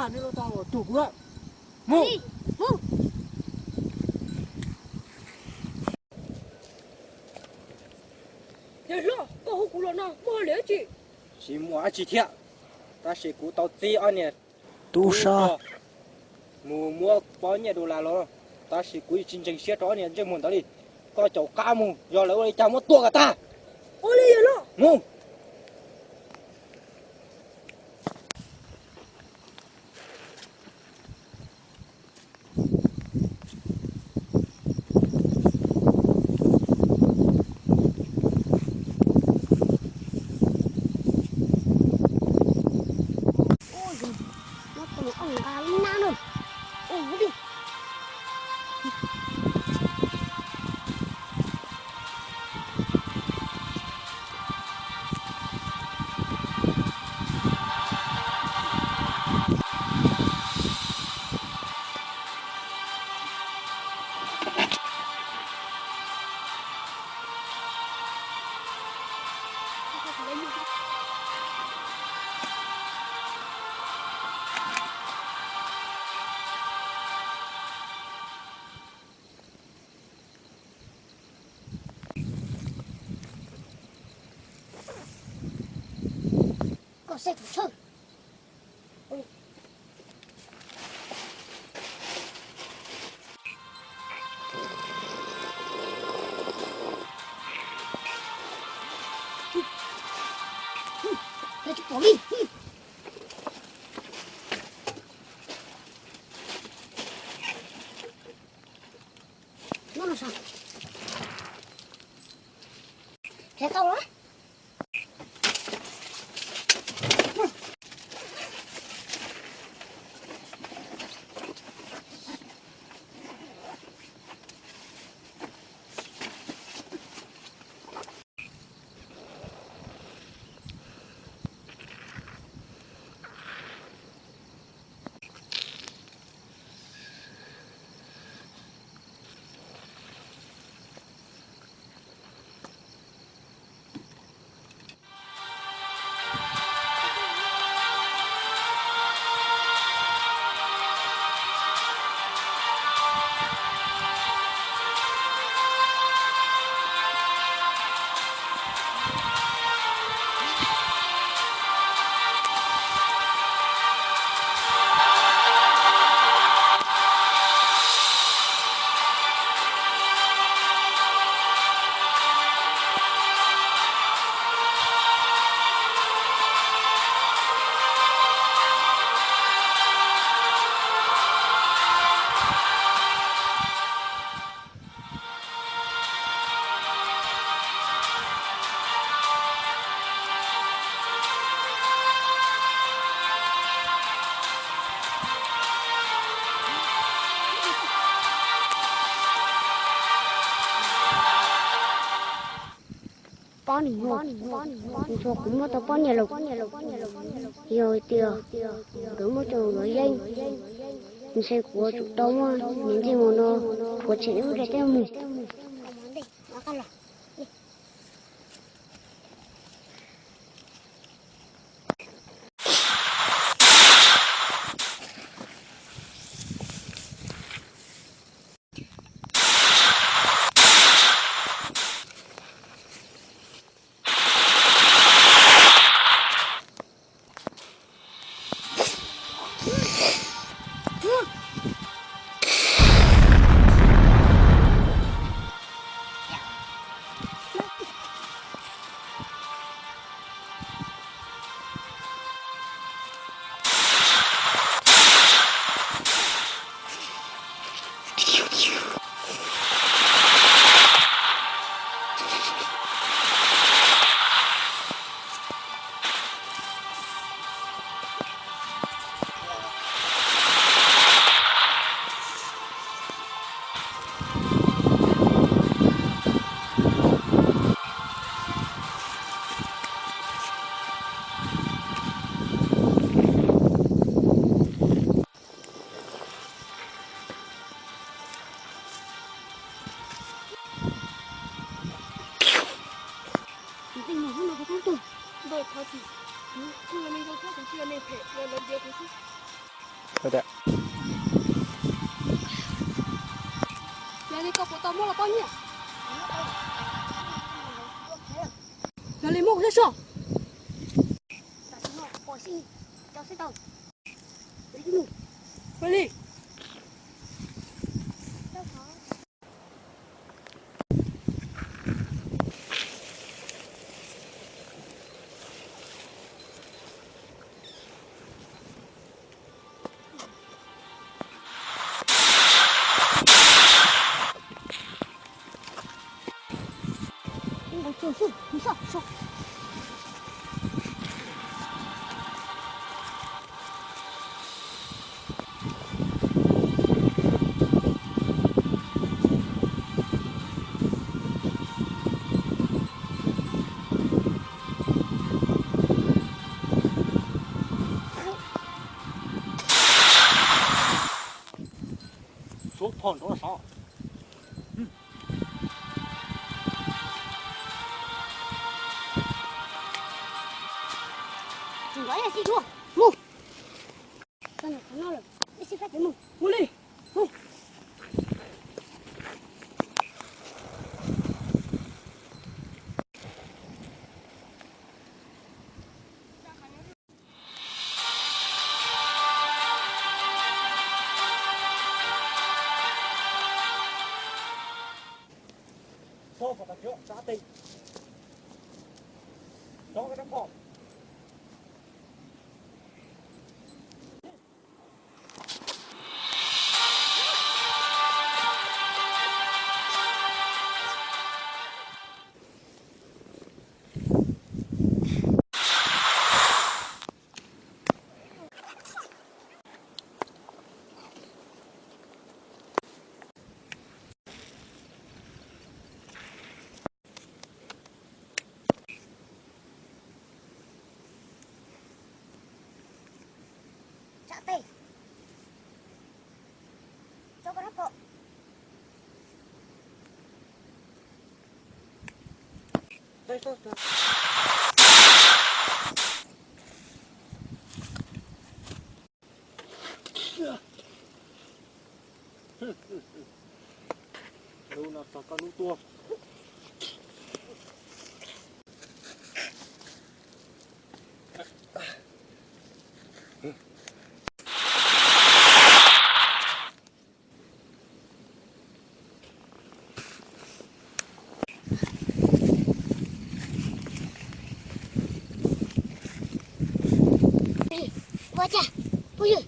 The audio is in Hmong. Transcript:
Neb lub tau tus kuv lawm. Mus. Yawg hlob, koj hu kuv los no muaj hauj lwm dab tsi? Tsis muaj dab tsi thiab, tab sis kuv tau txib ob niag tub sab mus muab pob nyiaj dollar los, tab sis kuv yeej tsis ntseeg siab rau ob niag ntsej muag ntawd li. Koj caum qab mus, yog lawv ua li cas muab tua kom tag. Ua li yawg hlob. Mus. Koj saib kuv tshawb. Pob niag, kuv muab tau pob niag los, yog hais tias nkawd muab coj los yeeb, ntshe kuv yuav tsum tau muab niag ntsej muag no rhuav tshem lub ntiaj teb mus. Yog li koj puas tau muab los poj niam? Yog li muab kuv soj soj. Li. Suav phom nrov sav. Tsis nrov ib sij dua. Mus. Tau nws qhov no lawm, ib sij fab ces mus. Mus li. Mus. Tso kom tag kiag tsa tes. Tso rab phom. Tsa tes. Tso koj rab phom. Hnub no tso koj hnub tuag. Ua cas, phooj ywg,